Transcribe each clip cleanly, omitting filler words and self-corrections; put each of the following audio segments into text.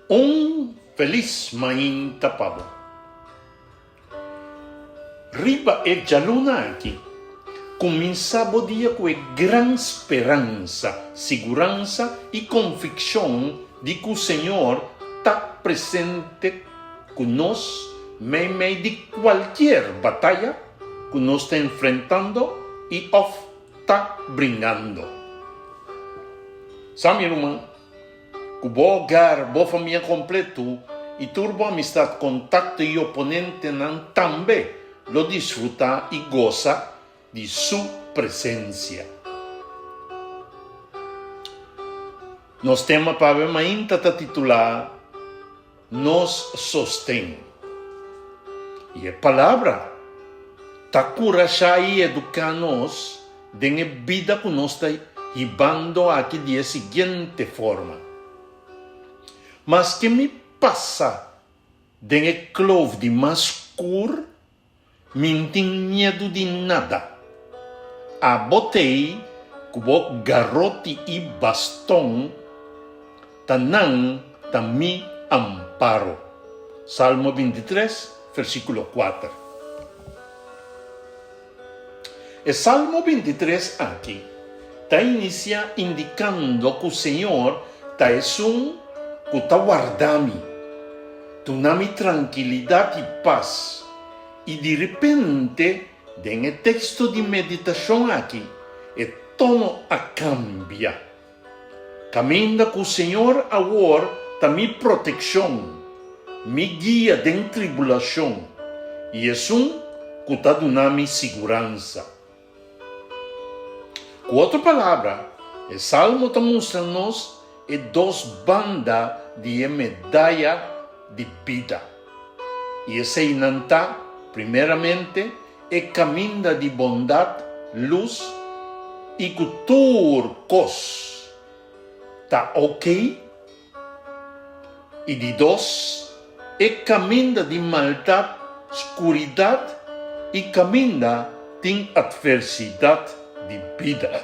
Un felis mainta pa bo. Riba e djaluna aki, kuminsá bo dia ku e gran speransa, siguransa i konvikshon di ku Señor ta presente ku nos meimei di kualkier bataya ku nos ta enfrentando i òf ta bringando. Sa mi ruman, Ku bo hogar, bo famia kompletu i tur bo amistat, kontakto i oponentenan tambe lo disfrutá i gosa di Su presensia. Nos tema pa awe mainta ta titulá Nos Sosten. I e Palabra ta kurashá i eduká nos den e bida ku nos ta hibando aki di e siguiente forma, Maske mi pasa den e kloof di mas skur, Mi n'tin miedu di nada. Abo t'ei ku bo garoti i baston, ta nan ta mi amparo. Salmo bintitres, versíkulo kuater. E Salmo bintitres aki ta inisiá indikando ku Señor ta esun ku ta warda mi, duna mi trankilidat i pas. I di repente den e teksto di meditashon aki e tono a kambia. Kaminda ku Señor awor ta mi protekshon, mi guia den tribulashon i esun ku ta duna mi siguransa. Ku otro palabra, e salmo ta mustra nos e dos banda di e medaya di bida. I eseinan ta, primeramente, e kaminda di bondat, lus i ku tur kos ta okey, i di dos, e kaminda di maldat, skuridat i kaminda tin atversidat di bida.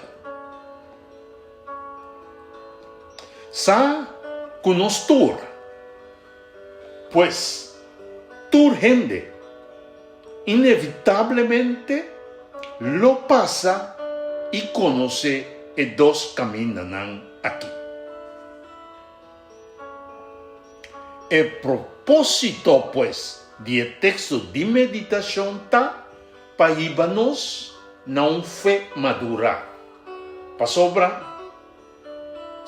Sa ku nos tur, pues tur hende, Inevitablemente lo pasa i konosé e dos kamindanan aki. E propósito, pues, di e teksto di meditashon ta pa hiba nos na un fe madurá. Pasobra,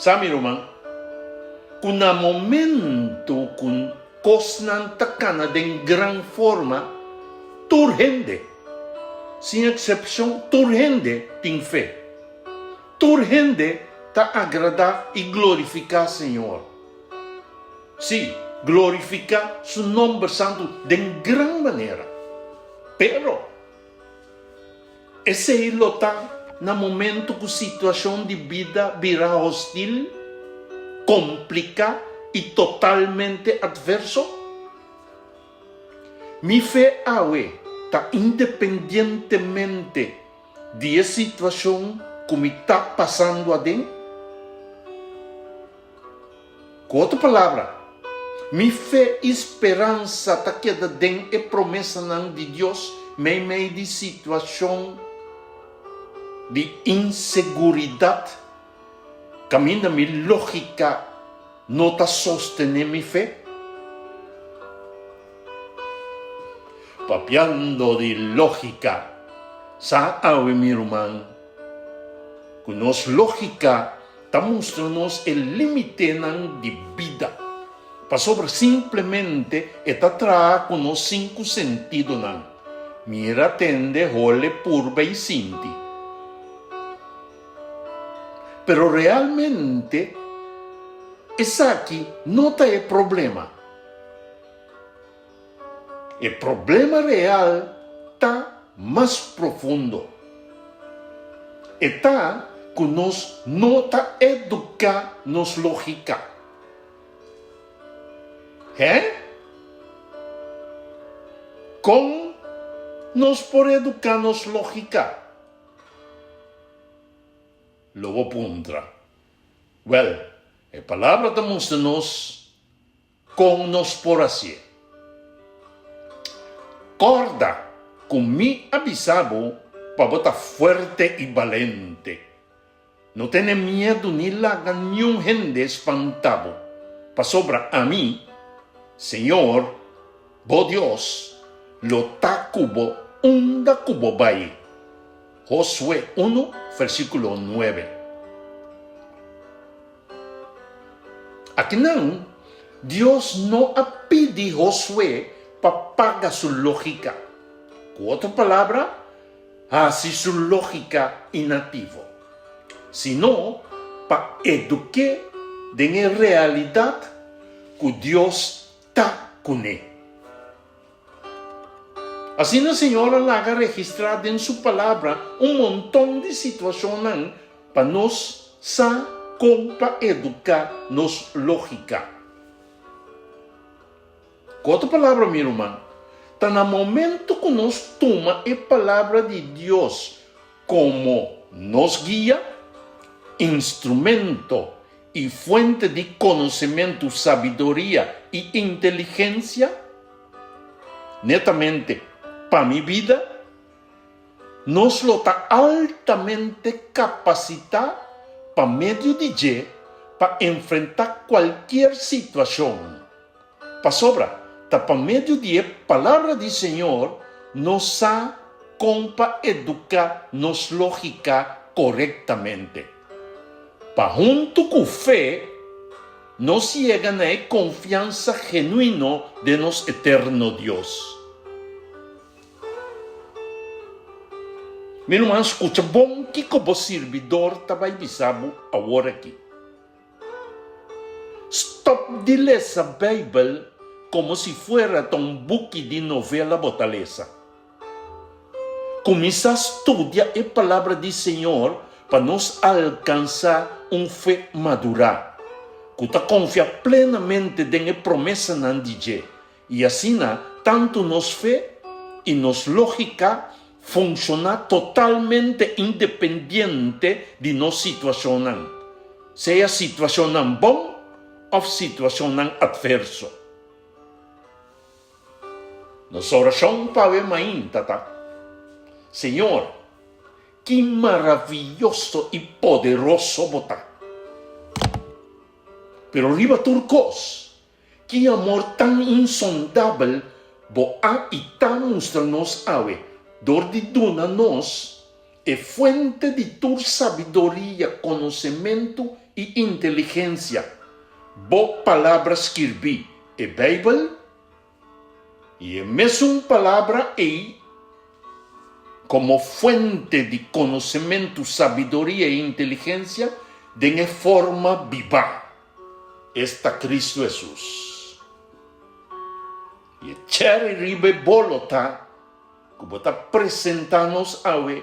Sa mi ruman, ku na momentu ku kosnan ta kana den gran forma, tur hende, sin eksepshon tur hende tin fe. Tur hende ta agradá i glorifiká Señor. Sí, glorifiká su nòmber santu den gran manera. Pero. Esei lo ta na momento ku situashon di bida bira hostil, kompliká i totalmente atverso? Mi fe awe ta independientemente di e situashon ku mi ta pasando aden? Ku otro palabra, mi fe i speransa ta keda den e promesanan di Dios meimei di situashon di inseguridat kaminda mi lógika no ta sostené mi fe? Papiando di lógika, sa awe mi ruman ku nos lógika Ta mustra nos e limitenan di bida, pasobra simplemente e ta traha ku nos sinku sentidonan, mira, tende, hole, purba i sinti. Pero realmente esaki no ta e problema. E problema real ta mas profundo. E ta ku nos no ta eduká nos lógika. Hè? Kon nos por eduká nos lógika? Lo bo puntra. Wèl, e Palabra ta mustra nos. Kon nos por hasié? Kòrda ku mi a bisa bo pa bo ta fuerte i balente. No tene miedu ni laga niun hende spanta bo, pasobra ami, Señor, bo Dios, lo ta ku bo unda ku bo bai. Josué unu, versíkulo nuebe. Akinan, Dios no a pidi Josué pa paga su lógika. Ku otro palabra, hasi su lógika inaktivo, sino pa eduk'é den e realidat ku Dios ta kuné. Asina Señor a laga registrá den Su Palabra un monton di situashonnan pa nos sa kon pa eduká nos lógika. Ku otro palabra, mi ruman, ta na momento ku nos tuma e Palabra di Dios komo nos guia, instrumento i fuente di konosementu, sabiduria i inteligensia, Netamente pa mi bida, nos lo ta altamente kapasitá pa medio di dje pa enfrentá kualkier situashon. Pasobra ta pa medio di e Palabra di Señor nos sa kon pa eduká nos lógika korektamente. Pa huntu ku fe, Nos yega na e konfiansa genuino den nos eterno Dios. Mi ruman, skucha bon kiko bo sirbidor ta bai bisa bo awor aki. Stòp di lesa Beibel komo si fuera ta un buki di novela bo ta lesa. Kuminsá studia e Palabra di Señor pa nos alkansá un fe madurá, ku ta konfia plenamente den e promesanan di dje, i asina tantu nos fe i nos lógika funshoná totalmente independiente di nos situashonnan, sea situashonnan bon òf situashonnan atverso. Nos orashon pa awe mainta ta, Señor, ki maravioso i poderoso Bo ta! Pero riba tur kos, ki amor tan insondabel Bo a i ta mustra nos awe dor di duna nos e fuente di tur sabiduria, konosementu i inteligensia, Bo Palabra skirbí, e Beibel. I e mesun palabra ei, komo fuente di konosementu, sabiduria i inteligensia, den e forma bibá, esta Kristu Hesus. I e chèri riba e bolo ta ku bo ta presentá nos awe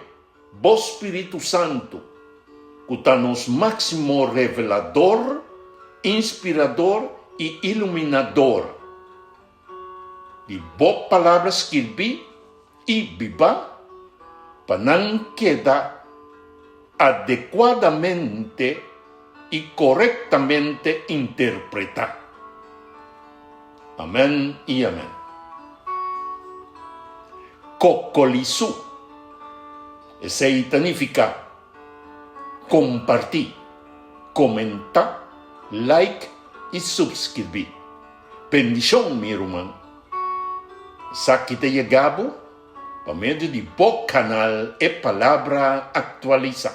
bo spiritu santu, ku ta nos máksimo revelador, inspirador i iluminador di bo Palabra skirbí i bibá, pa nan keda adekuadamente i korektamente interpretá. Amèn i amèn. Kokolisú. Esei ta nifiká kompartí, komentá, like i supskirbí. Bendishon mi ruman. Esaki ta yega bo pa medio di bo kanal E Palabra Aktualisá.